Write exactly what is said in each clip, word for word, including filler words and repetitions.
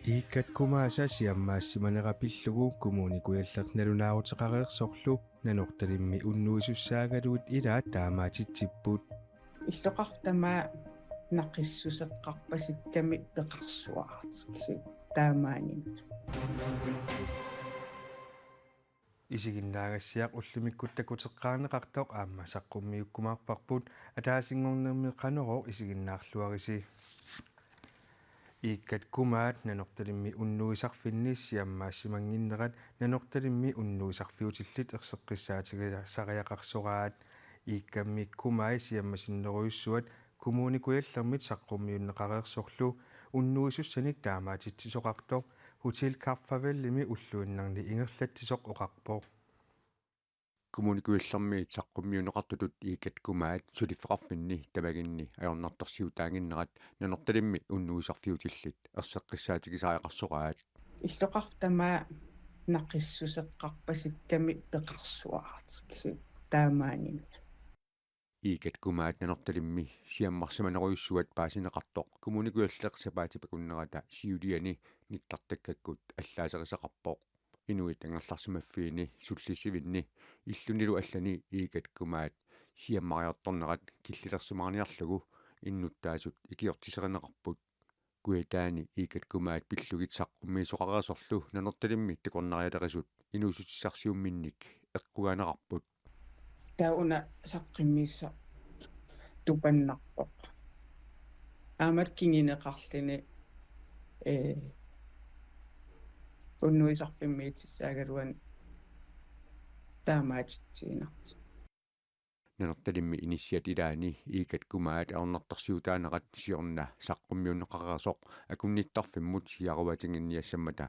Iikkat Kumaasa siammaassimanera pillugu Kommune Kujalleq nalunaaruteqareersorlu Nanortalimmi unnuisussaagaluit ilaat taamaatitsipput. Illoqarfik tamaat naqissuseqqarpasikkami peqarsuaartik, taamaanimut. Isiginnaagassiaq ullumikkut takuteqqaarneqartoq aamma saqqummiukkumaarparput ataasinngornermi Qanorooq isiginnaarluarisi. Iikkat Kumaat Nanortalimmi unnuisarfinni siammaassimanginnerat Nanortalimmi unnuisarfiutillit erseqqissaatigisariaqarsoraat. Iikkammi Kumai siammasinnerujussuat Kommune Kujallermit saqqummiunneqareersorlu unnuisussanik taamaatitsisoqartoq Hotel Kap Farvelimi ulluinnarni ingerlatsisoq oqarpoq. Kommune Kujallermi saqqummiunneqartutut Iikkat Kumaat suliffeqarfinni tamaginni ajornartorsiutaannginnerat Nanortalimmi unnuisarfiutillit erseqqissaatigisariaqarsoraat. Illoqarfik tamaat naqissuseqqarpasikkami peqarsuaartik, taamaanimut. Iikkat Kumaat Nanortalimmi siammarsimanerujussuat paasineqartoq Kommune Kujalleq sapaatip akunnerata siuliani nittartakkakkut allaaserisaqarpoq. Inuit angerlarsimaffiini sullissivinni illunilu allani Iikkat Kumaat siammariartornerat killilersimaarniarlugu innuttaasut ikiortiserineqarput. Kujataani Iikkat Kumaat pillugit saqqummiisoqareersorlu Nanortalimmi takornarialerisut inuussutissarsiuminnik eqquganeqarput. Taava una saqqummiissaq tupannarpoq. Aamma kinguneqarluni, ee, unnuisarfimmiitissaagaluarluni taamaatitsiinnartoq. Nanortalimmi inissiat ilaanni Iikkat Kumaat ajornartorsiutaanerat siorna saqqummiunneqareersoq akunnittarfimmut siaruatinnginniassammata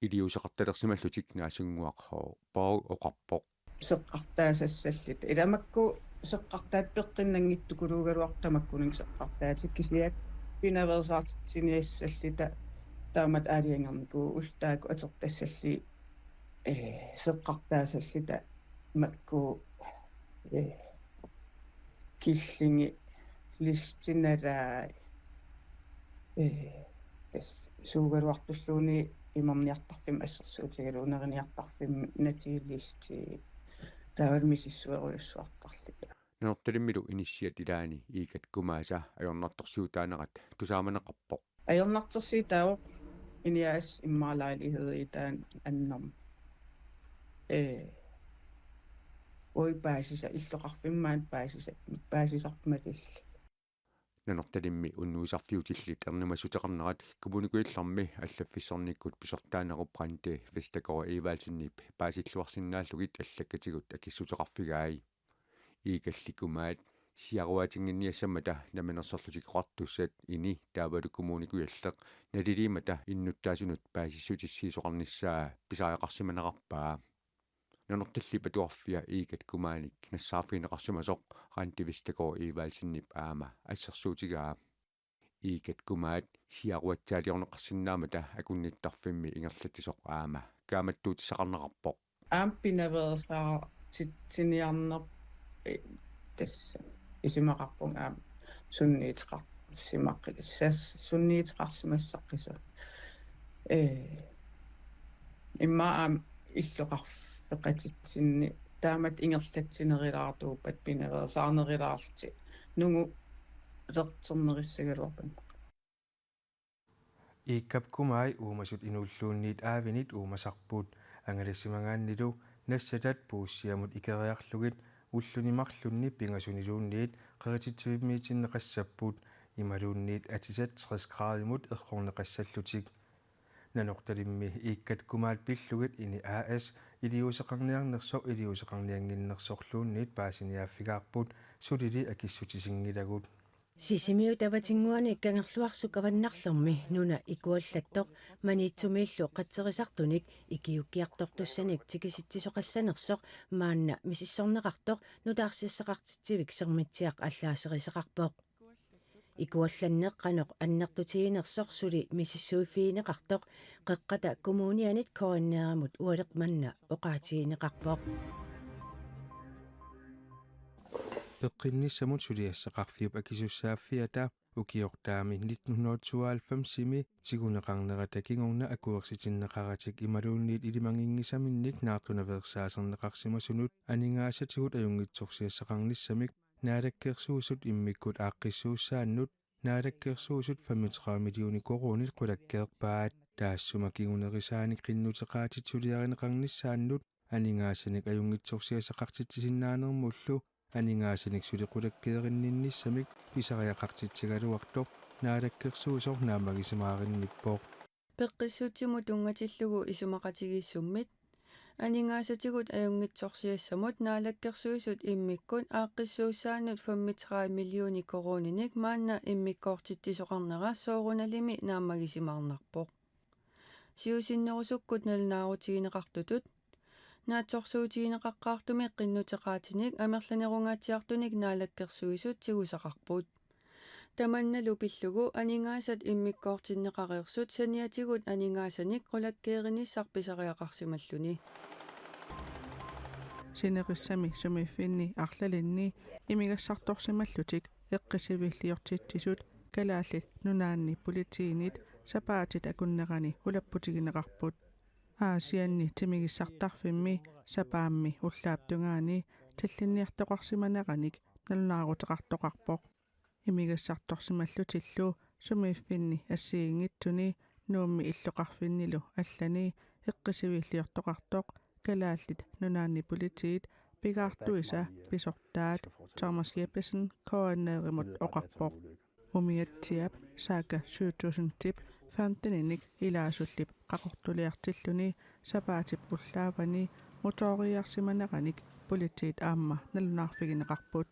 iliuuseqartalersimallutik Naasunnguaq H. Borg oqarpoq. Seqqartaasassalluta. Ila makku seqqartaat peqqinnanngitsukuluugaluartut tamakkuninnga seqqartaatit, kisianni pinaveersaartitsiniassalluta taamatut aalajangernikuuvugut, ullut taakku atortassallugit, ee, seqqartaassalluta makku, ee, killingit, listit nalaat, ee, tassa suugaluartulluunniit imerniartarfimmik assersuutigalugu neriniartarfimmik natii listii, taavalu misissuerujussuartarluta. Nanortalimmilu inissiat ilaanni Iikkat Kumaasa ajornartorsiutaanerat tusaamaneqarpoq. Ajornartorsiutaavoq Iniassaq immaqa lejlighedit taanna annermik. Ee, uagut paasisaq illoqarfimmi maani paasisaq, paasisarput malillugu. Nanortalimmi unnuisarfiutillit ernumassuteqarnerat Kommune Kujallermi allaffissornikkut pisortaanerup Randi Vestergaard Evaldsenip paasilluarsinnaallugit allakkatigut akissuteqarfigai. Iikkat Kumaat siaruatinnginniassammata Namminersorlutik Oqartussat, ini, taavalu Kommune Kujalleq naliliimmata innuttaasunut paasissutissiisoqarnissaa pisariaqarsimanerarpaa. Nanortallip Atuarfia Iikkat Kumaanik nassaarfigineqarsimasoq Randi Vestergaard Evaldsenip aamma assersuutigaa. Iikkat Kumaat siaruatsaaliorneqarsinnaammata akunnittarfimmi ingerlatsisoq aamma kaammattuutissaqarneqarpoq. Aamma pinaveersaartitsiniarnerput, ee, tassa isumaqarpunga aamma sunniuteqarsimaqi-, sas-, sunniuteqarsimassaqqisut. Ee, immaqa aamma illoqarfeqatitsinni taamatut ingerlatsinerulaartuuppat pinaveersaarnerulaarlutik nungulerternerissagaluarput. Iikkat Kumai uumasut inuulluunniit aavinit uumasarput, angalassimagaannilu nassatat puussiamut ikeriarlugit ulluni marlunni pingasuniluunniit qerititsivimmiitinneqassapput, imaluunniit atisat tres gradimut errorneqassallutik. Nanortalimmi Iikkat Kumaat pillugit ini A/S iliuuseqarniarnersoq iliuuseqarniannginnersorluunniit paasiniaaffigaarput, sulili akissutissinngilagut. Sisimiut avatinnguani Kangerluarsuk avannarlermi nuna ikuallattoq Maniitsumiillu qatserisartunik ikiuukkiartortussanik tikisitsisoqassanersoq maanna misissorneqartoq nutaarsiassaqartitsivik Sermitsiaq allaaserisaqarpoq. Ikuallanneq qanoq annertutiginersoq suli misissuiffigineqartoq Qeqqata Kommunianit K N R-imut ualeq manna oqaatigineqarpoq. Peqqinnissamut suliassaqarfiup akisussaaffiata ukiortaami nitten hundrede tooghalvfemsimi tiguneqarnerata kingorna akuersitinneqaratik imaluunniit ilimaginngisaminnik naartunaveersaaserneqarsimasunut aningaasatigut ajunngitsorsiassaqarnissamik Naalakkersuisut immikkut aaqqissuussaannut Naalakkersuisut femogtredive millioner koruunit qulakkeerpaat. Taassuma kingunerisaanik qinnuteqaatit suliarineqarnissaannut aningaasanik ajunngitsorsiassaqartitsisinnaanermullu aningaasanik suli qulakkeerinninnissamik pisariaqartitsigaluartoq Naalakkersuisoq naammagisimaaginnippoq. Peqqissutsimut tunngatillugu isumaqatigiissummit aningaasatigut ajunngitsorsiassamut Naalakkersuisut immikkut aaqqissuussaannut femogtredive millioner koruuninik maanna immikkoortitsisoqarnera soorunalimi naammagisimaarnarpoq. Siusinnerusukkut nalunaarutigineqartutut naatsorsuutigineqaqqaartumik qinnuteqaatinik amerlanerungaatsiartunik Naalakkersuisut tigusaqarput. Tamannalu pillugu aningaasat immikkoortinneqareersut saniatigut aningaasanik qulakkeerinissaq pisariaqarsimalluni. Sinerissami sumiiffinni arlalinni imigassartorsimallutik eqqissiviliortitsisut Kalaallit Nunaanni Politiinit sapaatit akunnerani ulapputigineqarput. Aasianni timigissartarfimmi sapaammi ullaap tungaani tallinniartoqarsimaneranik nalunaaruteqartoqarpoq. Imigassartorsimallutillu sumiiffinni assigiinngitsuni Nuummi illoqarfinnilu allani eqqissiviliortoqartoq Kalaallit Nunaanni Politiit pigaartuisa pisortaat Thomas Jeppesen K N R-imut oqarpoq. Umiatsiap Saga syv tusindip femteninik ilaasullip qaqortuliartilluni sapaatip ullaavani motooriarsimaneranik politiit aamma nalunaarfigineqarput.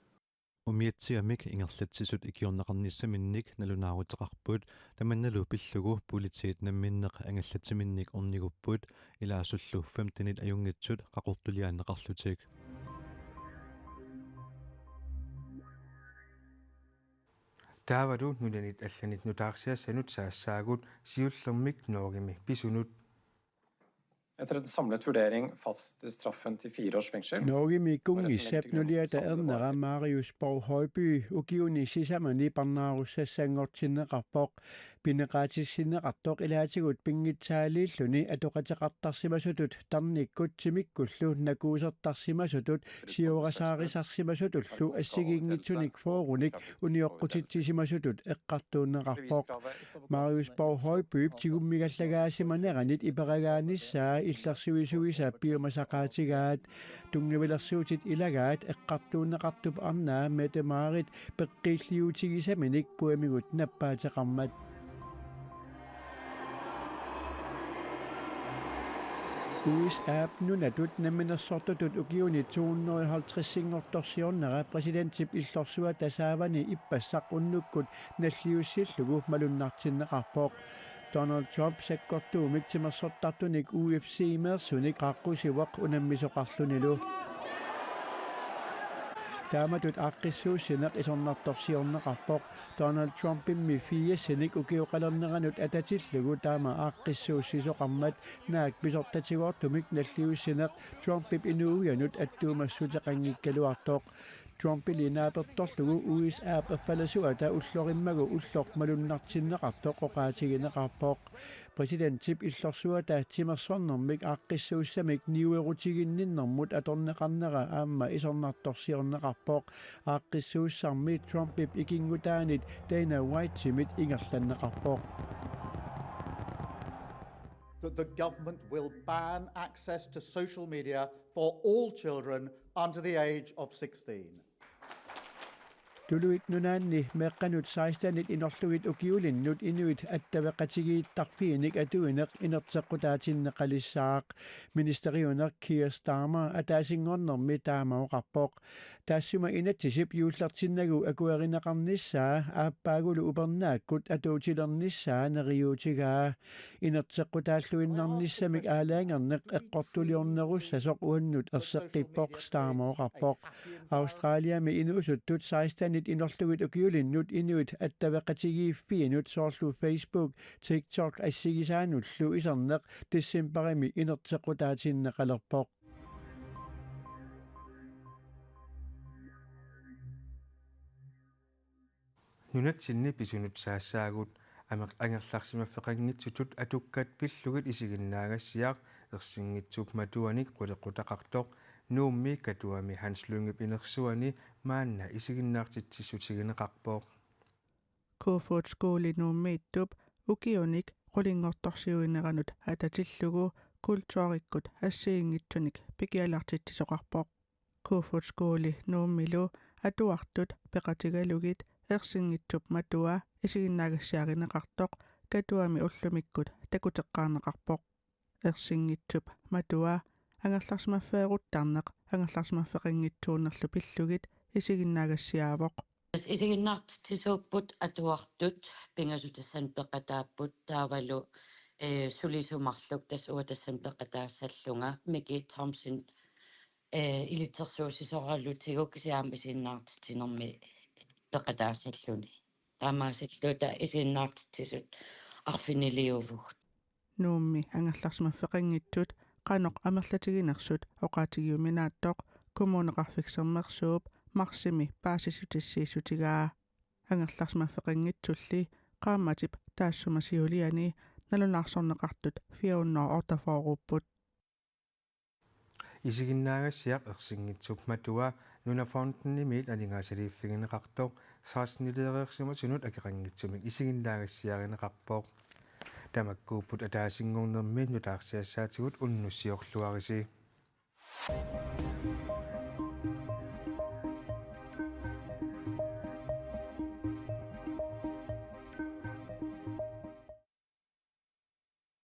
Umiatsiamik ingerlatsisut ikiorneqarnissaminnik nalunaaruteqarput, tamannalu pillugu politiit namminneq angallatsiminnik ornigupput, ilaasullu femtenit ajunngitsut qaqortuliaanneqarlutik. Taavalu nunanit allanit nutaarsiassanut saassaagut siullermik Norgemi pisunut. Etter en samlet vurdering fastsettes straffen til fire års fengsel. Norgemi kunngissap nuliata ernera Marius Borg Høiby ukiuni sisamani parnaarussassanngortinneqarpoq. Pineqaatissinneqartoq ilaatigut pinngitsaaliilluni atoqateqartarsimasutut tarnikkut timikkullu nakuusertarsimasutut siorasaarisarsimasutullu assigiinngitsunik fyrrenik unioqqutitsisimasutut eqqartuunneqarpoq. Marius Borg Høibyp tigummigallagaasimaneranit iperagaanissaa illersuisuisa piumasaqaatigaat. Tunngavilersuutit ilagaat eqqartuunneqartup arnaa Mette-Marit peqqiilliutigisaminik puimigut nappaateqarmat. U S A-p nunatut namminersortutut ukiuni to hundrede og halvtreds-inngortorsiornera præsidentip illorsuata saavani ippassaq unnukkut nalliussillugu malunnartinneqarpoq. Donald Trump sakkortuumik timersortartunik U F C-meersunik qaaqqusivoq unammisoqarlunilu. Taamatut aaqqissuussineq isornartorsiorneqarpoq. Donald Trumpimmi firsinik ukioqalerneranut atatillugu taama aaqqissuussisoqarmat naak pisortatigoortumik nalliussineq Trumpip inuuianut attuumassuteqanngikkaluartoq. Trumpili naapertorlugu U S A-p erfalasuata ullorimmagu ulloq malunnartinneqartoq oqaatigineqarpoq. Præsidentip illorsuata timersornermik aaqqissuussamik niuerutiginninnermut atorneqarnera aamma isornartorsiorneqarpoq. Aaqqissuussarmi Trumpip ikinngutaanit Dana White-imit ingerlanneqarpoq. That the government will ban access to social media for all children under the age of sixteen. Tuluit Nunaanni meeqqanut sekstenit inorlugit ukiulinnut inuit attaveqatigiittarfiinik atuineq inerteqqutaatinneqalissaaq. Ministeriuneq Keir Starmer ataasinngornermi taama oqarpoq. Taassuma inatsisip juullertinnagu akuerineqarnissaa aappaagulu upernaakkut atuutilernissaa neriuutigaa. Inerteqqutaalluinnarnissamik aalajangerneq eqqortuliornerussasoq uannut erseqqippoq, Starmer oqarpoq. Australiami inuusuttut sekstenit inorlugit ukiulinnut inuit attaveqatigiiffiinut soorlu Facebook, TikTok assigisaanullu iserneq decembarimi inerteqqutaatinneqalerpoq. Nunatsinni pisunut saassaagut. Amer-, angerlarsimaffeqanngitsutut atukkat pillugit isiginnaagassiaq Ersinngitsup Matuanik qulequtaqartoq Nuummi Katuami Hans Lyngep inersuani maanna isiginnaartitsissutigineqarpoq. Kofoeds Skole Nuummiittup ukiunik qulinngortorsiuineranut atatillugu kulturikkut assigiinngitsunik pikialaartitsisoqarpoq. Kofoeds Skole Nuummilu atuartut peqatigalugit Ersinngitsup Matua isiginnaagassiarineqartoq Katuami ullumikkut takuteqqaarneqarpoq. Ersinngitsup Matua angerlarsimaffeeruttarneq angerlarsimaffeqanngitsuunerlu pillugit isiginnaagassiaavoq. Isiginnaartitsisuupput atuartut, pingasut tassani peqataapput, taavalu, eh, sulisut marluk, tassa uanga tassani peqataassallunga, Miki Thomsen, eh, ilitsersuussisoralutigu kisianni aamma isiginnaartitsinermi peqataassalluni. Taamaasilluta isiginnaartitsisut arfiniliuvugut. Nuummi angerlarsimaffeqanngitsut qanoq amerlatiginersut oqaatigiuminaattoq Kommuneqarfik Sermersuup marsimi paasissutissiissutigaa. Angerlarsimaffeqanngitsulli qaammatip taassuma siuliani nalunaarsorneqartut fire hundrede og otteogfyrre-upput. Isiginnaagassiaq Ersinngitsup Matua Nunafondimit aningaasaliiffigineqartoq seksteniliareersimasunut akeqanngitsumik isiginnaagassiarineqarpoq. Tamakkuupput ataasinngornermi, nutaarsiassaatigut unnussiorluarisi.